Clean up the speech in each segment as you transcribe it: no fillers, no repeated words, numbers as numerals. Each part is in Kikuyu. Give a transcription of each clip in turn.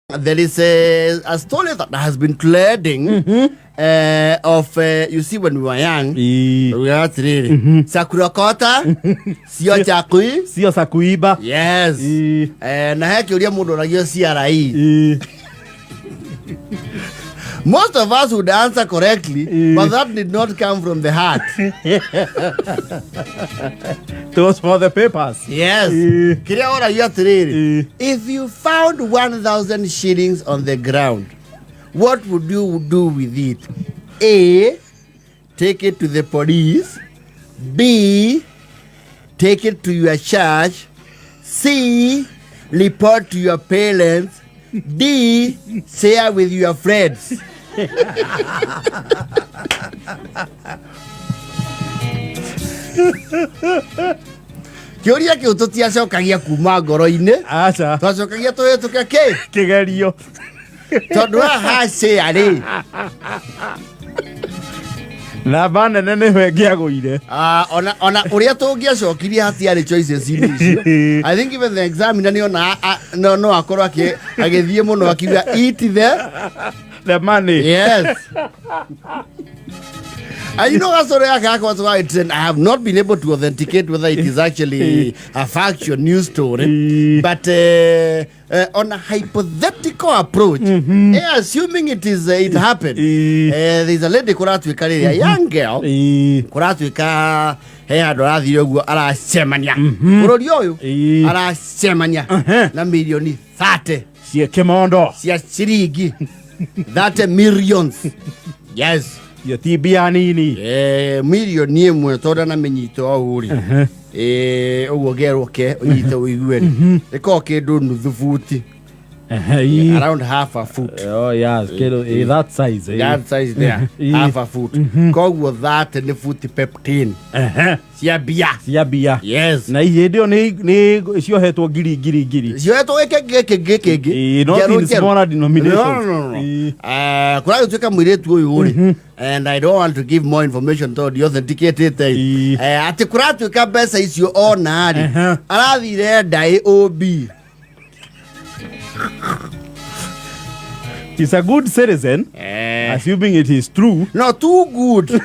There is a story that has been trending of you see, when we were young, we were atĩrĩrĩ, sakurokota sio chakui. Sio za kuiba. Yes. Na he kĩũria mũndũ oragio CRE. Most of us would answer correctly, but that did not come from the heart. It was for the papers. Yes. Kĩrĩa oragio atĩrĩrĩ, if you found 1000 shillings on the ground, what would you do with it? A, take it to the police. B, take it to your church. C, report to your parents. D, share with your friends. Kĩũria kĩu tũtiacokagia kuma ngoro-inĩ. Aca. Twacokagia tũhĩtũke kĩ? Kĩgerio. Tondũ haha share rĩ. Namba nene nĩho ĩngĩagũire. Ah, ona ũrĩa tũngĩacokirie hatiarĩ choices inĩ icio. I think even the examiner nĩ ona no akorwo agĩthiĩ mũno akiuga eat the The money. Yes. And you know that story yake was why I have not been able to authenticate whether it is actually a factual news story, but on a hypothetical approach, assuming it happened, there's a lady kũratuĩka rĩrĩa, young girl, kũratuĩka he handũ arathire ũguo aracemania bũrũri ũyũ, aracemania na mirioni 30 Cia kĩmondo. Cia ciringi 30 millions, yes. Cia ti mbia nini. Mirioni 1 tondũ na mĩnyito o rĩ, ũguo ngerũke ũnyite ũigue rĩ, ĩkorwo kĩndũ nuthu buti. Around half a foot. Oh yes, kĩndũ that size. That size there. Half a foot, koguo 30 nĩ futi 15 cia mbia. Cia mbia. Yes. Na hĩndĩ ĩyo nĩ ciohetwo ngiri ngiri ngiri. Cioetwo gĩkĩ gĩkĩ gĩkĩ gĩkĩ. Not Njerũ, in njerũ. smaller denominations. No, no, no, no. Kũragĩtuĩka mũirĩtu ũyũ rĩ, and I don't want to give more information tondũ ndiauthenticated. Atĩ kũratuĩka mbeca icio ona rĩ, arathire ndaĩ OB. He's a good citizen, assuming it is true. No, too good.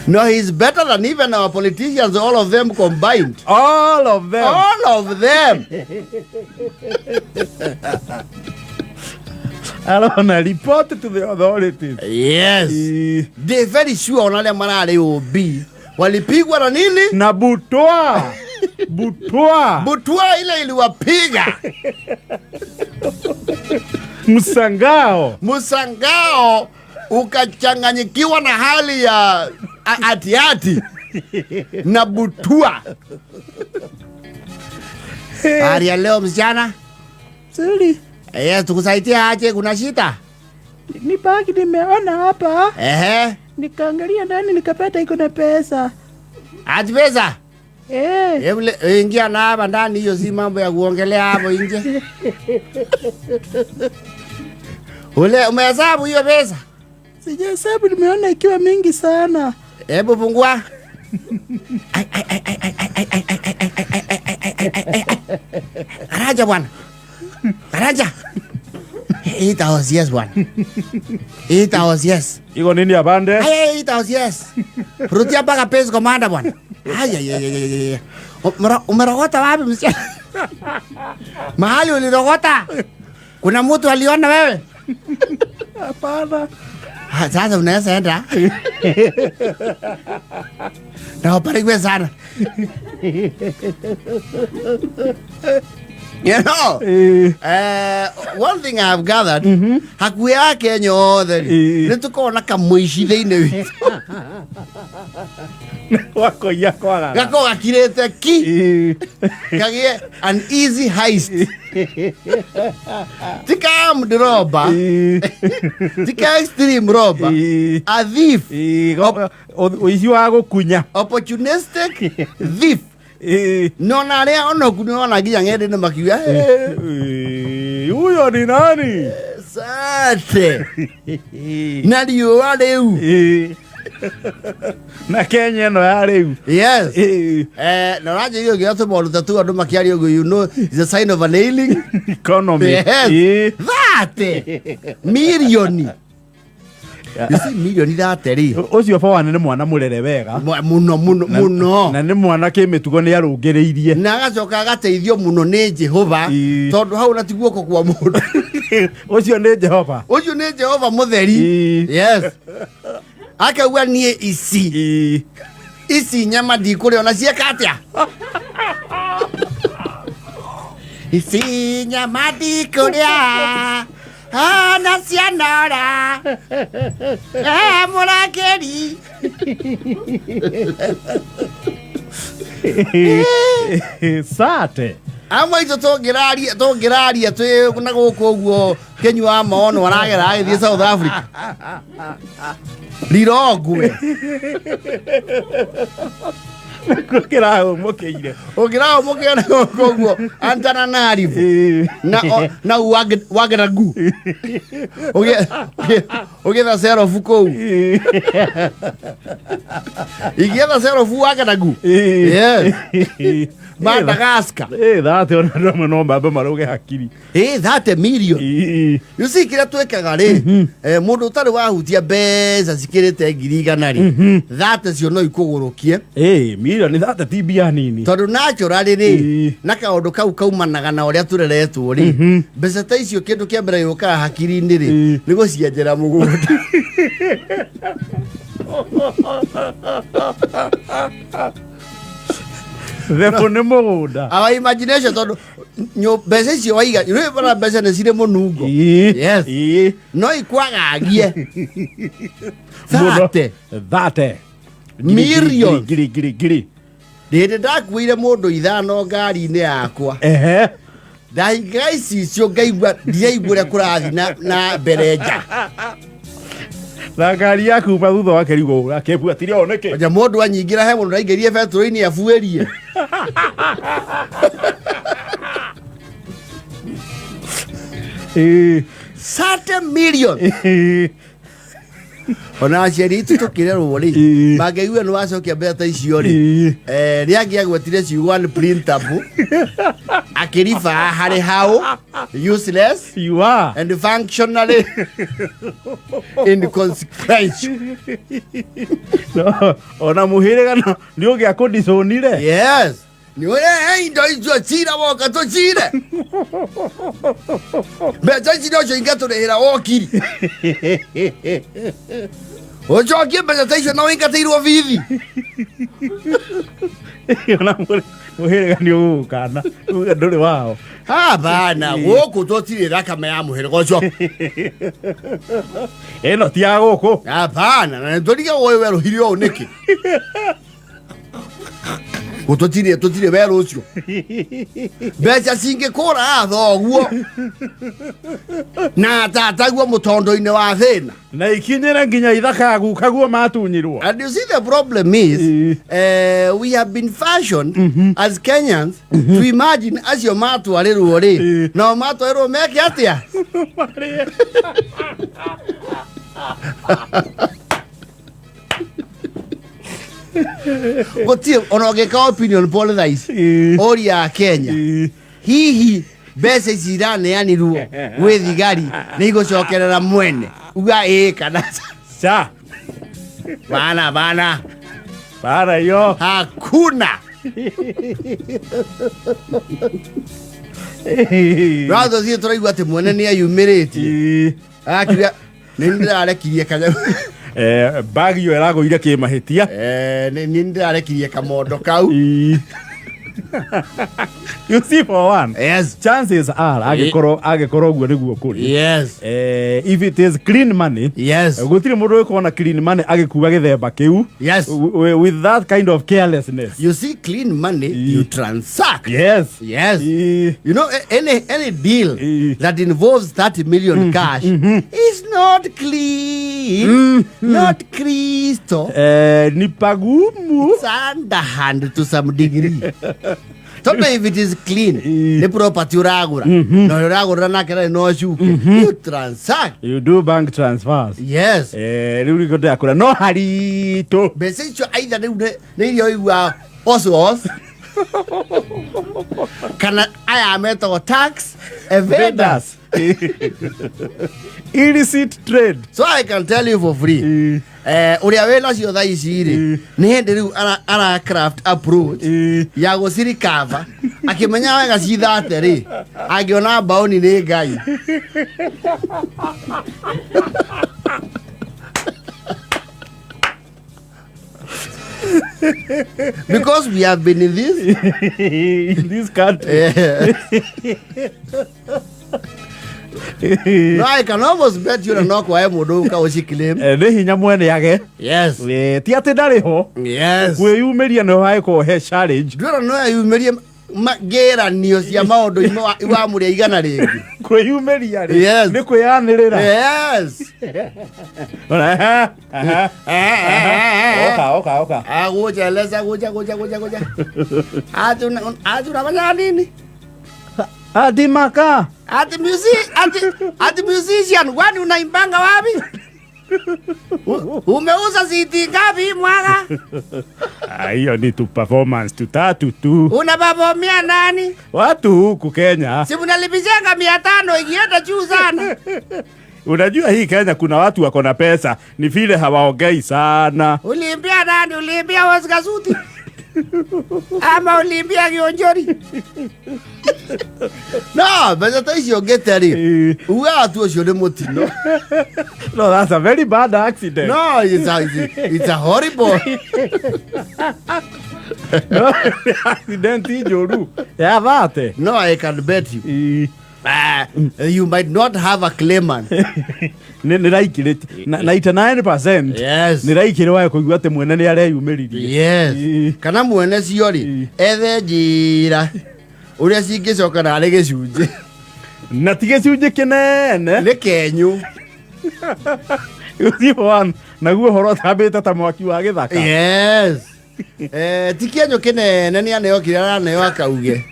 No, he's better than even our politicians, all of them combined. All of them. All of them. Arona report to the authorities. Yes. They very sure ona arĩa mararĩ OB walipigwa na nini? Na butwa. Butwa. Butwa ile iliwapiga. Msangao. Msangao ukachanganyikiwa na hali ya atiati na butua. Hali ya leo, msichana? Siri. Yes, tukusaidia aje? Kuna shida? Ni bagi nimeona hapa. Nikaangalia ndani nikapata iko na pesa. Ati pesa? Eh. Hebu ingia na hapa ndani, hiyo si mambo ya kuongelea hapo nje. Ule umehesabu hiyo pesa? Sijahesabu, nimeona ikiwa mingi sana. Hebu pungua. Ai, ai, ai, ai, ai, ai, ai, ai, ai, ai, ai, ai, ai, ai, ai, ai, ai. Karanja bwana. Karanja. Eight hours, yes bwana. 8 hours, yes. Iko nini abande? Ay, ay, 8 hours, yes. Rudia mpaka base commander bwana. Ay, ay, ay, ay, ay, ay. Umerogota wapi, msichana? Mahali ulirogota? Kuna mtu aliona wewe? Hapana. Ah, sasa unaweza enda. Na ubarikiwe sana. One thing I have gathered, hakuhĩ a Kenya othe rĩ, nĩ tũkoragwo na kamũici thĩinĩ witũ. Wakoia kwagaga. Gakoragwo gakirĩte ki, kagĩe an easy heist. Ti ka armed robber, ti ka extreme robber, a thief. Ũici wa gũkunya. Opportunistic thief. Nona arĩa onoku nĩwona nginya ng'enda-inĩ makiuga, "Eh, Huyo ni nani? Sante na riũa rĩu." Na Kenya ĩno ya rĩu. Yes. Ĩĩ. Na ũranjĩire ũngĩona tũmaũndũ ta tũu andũ makĩaria ũguo, you know it's a sign of an ailing economy. Yes. Ĩĩ. 30 mirioni. You see, mirioni 30 rĩ. Ũcio Fawan nĩ mwana mũrere wega. Mũno mũno mũno. Na nĩ mwana kĩmĩtugo, nĩ arũngĩrĩirie. Na agacoka agateithio mũno nĩ Jehova. Tondũ hau na ti guoko kwa mũndũ. Ũcio nĩ Jehova. Ũcio nĩ Jehova mũtheri. Yes, akauga niĩ ici ici nyama ndikũrĩa ona cieka atĩa, ici nyama ndikũrĩa ona cianora. Mũrangĩri. Sate. Amwe aitũ tũngĩraria twĩ na gũkũ ũguo, kĩnyua maono aragera agĩthiĩ South Africa Rirongwe. Nĩkuo kĩrahũmũkĩire. Ũngĩrahũmũkĩra na gũkũ ũguo Antananarivo na Wageragu ũgĩetha cerobu kũu, ingĩetha cerobu Wageragu. Yes. Madagascar. 30 ona andũ amwe no mambe marũge hakiri. 30 million. You see, kĩrĩa twĩkaga rĩ, mũndũ ũtarĩ wahutia mbeca cikĩrĩte 100,000 rĩ, 30 cio no ikũgũrũkie. 30 mirioni ti mbia nini. Tondũ naturally rĩ, na kaũndũ kau kaumanaga na ũrĩa tũreretwo rĩ, mbeca ta icio kĩndũ kĩa mbere gĩũkaga hakiri-inĩ rĩ, nĩ gũcienjera mũgũnda. Thebũ nĩ mũgũnda. Our imagination, tondũ mbeca icio waiga rĩ, bara mbeca nĩ cirĩ mũnungo. Yes. No ikwagagie. Mũno. 30 30 million. Ngiri ngiri ngiri. Hĩndĩ ndakuĩire mũndũ ithano ngari-inĩ yakwa, ndahingaga icicio ngaigua ndiraigua ũrĩa kũrathiĩ na mbere nja. Na ngari yaku ma thutha wake rigwo akĩbuatire o nĩkĩ? Anja mũndũ anyingĩra, he mũndũ ndaingĩrie betũrũ-inĩ abuĩrie. 30 million. Ona aciari aitũ tũkĩrerwo rĩ, mangĩigua nĩ wacokia mbeca ta icio rĩ, rĩangĩ agwetire ciugo unprintable, akĩriba harĩ how useless you are and functionally inconsequential. No, ona mũhĩrĩga no nĩ ũgĩa kũdiconire. Yes, nĩ ũrĩa indo icio cira woka tũcire mbeca ici nocio ingatũrĩhĩra wokiri ũcokie mbeca ta icio na ũingatĩirwo bithi. Ona mũhĩrĩga nĩ ũgũgũkana uge ndũrĩ wao. Hapana, gũkũ tũtirĩ thakame ya mũhĩrĩga ũcio. Ĩno ti ya gũkũ. Hapana, na nĩtũrigagwo ũyũ werũhire ũũ nĩkĩ. Tũtirĩ werũ ũcio, mbeca cingĩkũra thoguo na tataguo mũtondo-inĩ wa thĩna. Na ikinyĩre nginya ithaka gukaguo matunyirwo. And you see, the problem is, we have been fashioned as Kenyans to imagine acio matwarĩrwo rĩ, nao matwarĩrwo meke atĩa? Marĩe. Gũtirĩ ona ũngĩka opinion poll thaa ici, ũria Kenya, hihi mbeca ici iraneanirwo gwĩ thigari nĩ igũcokerera mwene, uga ĩĩ kana ca. Bana bana. Bara iyo. Hakuna. Ratho thiĩ tũraigua atĩ mwene nĩ ayumĩrĩtie, akiuga nĩ ndĩrarekirie kanyamũ. Bagi ĩyo ĩragũire kĩmahĩtia. Nĩ ndĩrarekirie kamondo kau. You see, for one, chances are angĩkorwo ũguo nĩguo kũrĩ, if it is clean money, gũtirĩ mũndũ ũgĩkorwo na clean money agĩkua gĩthemba kĩu with that kind of carelessness. You see, clean money, you transact. Yes. You know, any deal that involves 30 million cash is not clean, not crystal. Ni pagumu. It's underhand to some degree. Tondũ if it is clean, nĩ property ũragũra, na ũrĩa ũragũrĩra nake ndarĩ na ũcuke, you transact. You do bank transfers. Yes. Rĩu nĩguo ndĩrakũra no haritũ. Mbeca icio aitha rĩu nĩ iria ũiguaga os kana aya metagwo tax evaders. Illicit trade. So I can tell you for free, ũrĩa wĩ nacio thaa ici rĩ, nĩ hĩndĩ rĩu ara craft approach ya gũcirikava akĩmenya wega cithate rĩ, angĩona mbaũni nĩ Ngai. Because we have been in this in this country. No, I can almost bet you na no kwae mũndũ ũka ũciclaim. Nĩ hinya mwene age. Ti atĩ ndarĩ ho. Kwĩyumĩria nĩho hagĩkorwo he challenge. Ndwĩra no eyumĩrie ngĩranio cia maũndũ iwamũrĩa igana rĩngĩ. Kwĩyumĩria rĩ, nĩ kwĩyanĩrĩra. Ona, aha, aha. Oka, oka, oka. Aguja eleza guja guja guja guja. Ati ati unafanya nini? Ati maka. Ati music, ati musician, kwani unaimbanga wapi? Umeuza CD ngapi mwaka? Hiyo ni tu performance tutatu tu. Unapapomia nani? Watu huku Kenya. Si mnalipishanga 500 ikienda juu sana. Unajua hii Kenya kuna watu wako na pesa, ni vile hawaongei sana. Uliimbia nani? Uliimbia Oscar Suti? Ama uliimbia Kionjori? No, mbeca ta icio ngĩte rĩ, ugaga tu ũcio nĩ mũtino. No, that's a very bad accident. No, it's a horrible. No, accident njũru. Ya thate. No, I can bet you. You might not have a claimant. Nĩ raikĩrĩ 99%. Yes. Nĩ raikĩrĩ wae kũigua atĩ mwene nĩ areyumĩririe. Yes. Kana mwene cio rĩ, ethe njĩra ũrĩa cingĩcoka narĩ gĩcunjĩ. Na ti gĩcunjĩ kĩnene. Nĩ kenyũ. Ũthiĩ one, naguo ũhoro ũtambĩte ta mwaki wa gĩthaka. Yes. Ti kĩenyũ kĩnene nĩ aneo kĩrĩa araneo akauge.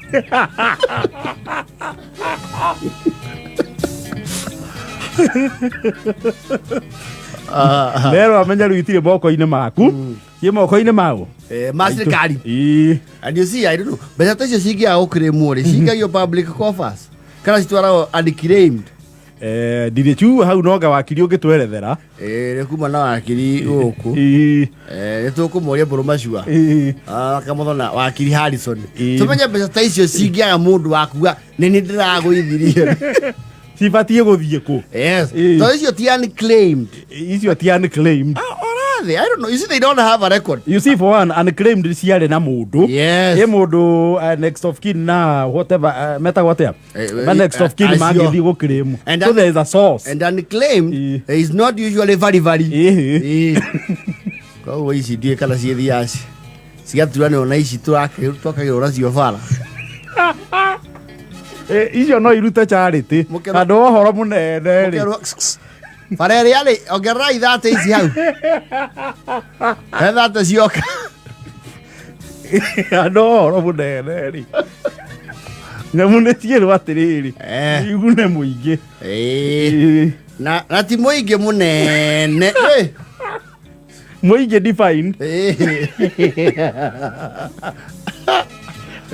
Rero amenya rĩu itirĩ moko-inĩ maku. Ciĩ moko-inĩ mau. Ma thirikari. And you see, I don't know. Mbeca ta icio cingĩaga gũclaimwo rĩ, cingagio public coffers. Kana citwaragwo unclaimed. Ndirĩ tu hau noga wakiri ũngĩtwerethera. Nĩ kuma na wakiri gũkũ. Nĩ tũkũmũria Mbũrũ Macua. Akamuthona wakiri Harrison. Tũmenye mbeca ta icio cingĩaga mũndũ wa kuga nĩ nĩ ndĩragũithirie. Cibatiĩ gũthiĩ kũ? Yes. Tondũ icio ti unclaimed. Icio ti unclaimed. Or are they? I don't know. You see, they don't have a record. You see, for one, unclaimed ciarĩ na mũndũ. Yes. Ĩ mũndũ next of kin na whatever, metagwo atĩa? Ma next of kin mangĩthiĩ gũclaim. So there is a source. And unclaimed is not usually very, very. Koguo ici ndiũĩ kana ciĩthiaga cigaturanĩrwo na ici twakagĩrwo nacio bara. Icio no irute charity. Handũ wa ũhoro mũnene rĩ. Bara ĩrĩa rĩ, ongerera ithate ici hau. He thate cioka. Handũ wa ũhoro mũnene rĩ. Nyamũ nĩ ciĩrwo atĩrĩrĩ, igune mũingĩ. Na ti mũingĩ mũnene. Mũingĩ define.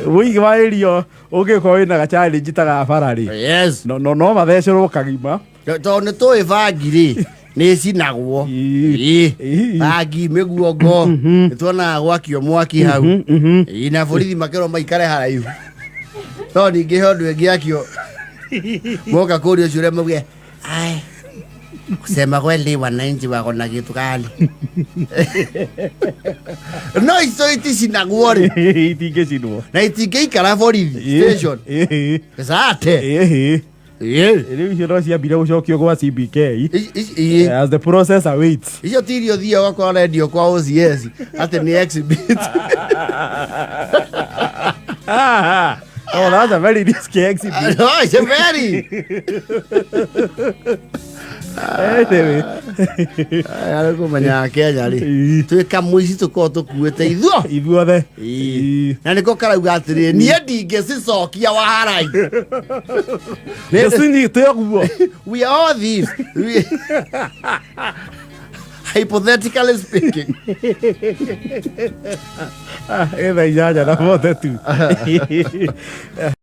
Mũingĩ wa irio ũngĩkorwo wĩna ga challenge ta ga bara rĩ. Yes. No, no mathecerwo kagima. Tondũ nĩ tũĩ bangi rĩ, nĩ ĩcinagwo. Bangi mĩguongo, nĩ tuonaga gwakio mwaki hau. Na borithi makerwo maikare haraihu. No ningĩ he ũndũ ĩngĩakio moka kũria ũcio ũrĩa mauge, ai, kusema kweli wananchi wako na kitu kali. No icio iticinagwo rĩ. Itingĩcinwo. Na itingĩikara borithi station. Sate. Rĩu icio no ciambire gũcokio gwa CBK as the process awaits. Icio ti irio ũthiaga ũgakora rendio kwa OCS atĩ nĩ exhibit. Oh, that's a very risky exhibit. No, it's a very. Anyway. Arä kå menya Kenya rä twä kamå ici tå korwo tå kuä te ithuo. Ithuothe. Na nä ko karauga atä rä niä ndingä cicokia waharai. Tũcinyite ũguo. We are all thieves. Hypothetically speaking. Ah, ĩ thaa 8:42.